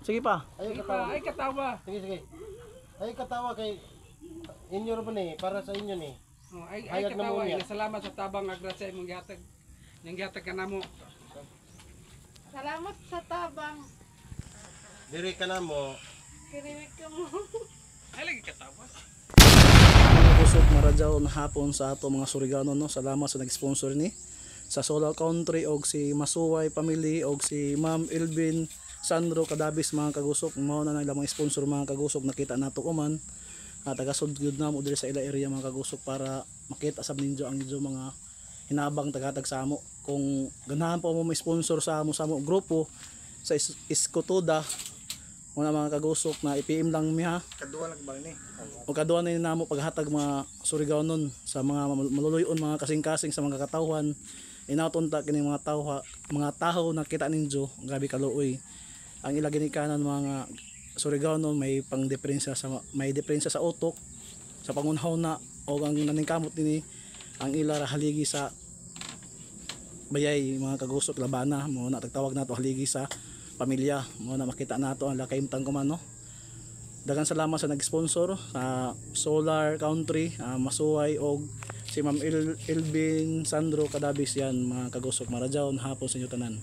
Sige pa. Ay Sige pa, katawa. ay katawa. Sige, sige. Ay katawa kay inyo ra ba ni para sa inyo ni. Oh, ay Hayag na katawa, mo niya. ay salamat sa tabang nga grasya imong gihatag. Yang gihatag ka namo. Salamat sa tabang. Diri ka na mo. Kinilig ka mo. Ay lagi katawa. Mga kusog, maradyaw na hapon sa ato mga Surigano, no. Salamat sa nag-sponsor ni sa Solar Country og si Masuway Family og si Ma'am Elvin Sandro Kadabis, mga kagusok. Mao na nang ilang mga sponsor, mga kagusok. Nakita nato uman at taga gyud na mo diri sa ila area, mga kagusok, para makita sab ninyo ang inyo mga hinabang tagatag sa amo. Kung ganahan po mo may sponsor sa amo grupo sa Iskotoda muna, mga kagusok, na i-PM lang mi ha. Kaduha lang ba ni? O kaduha na namo paghatag, mga Surigaonon, sa mga maluluyon, mga kasing-kasing sa mga katawhan. Inaton ta kini mga tao, mga taho nakita ninyo, grabe kaluoy ang ila ginikanan, mga Surigaonon. May pang diferensya sa may diferensya sa utok, sa pangunhaw na o ang naningkamot nini ang ila ra haligi sa bayay, mga kagusok, labana mo na tagtawag nato, haligi sa pamilya mo na. Makita nato ang lakaimtang kumano. Daghang salamat sa nag-sponsor sa Solar Country, Masuway og si Ma'am Elvin Sandro Kadabis yan, mga kagusok. Maradyaw hapon sa inyo tanan.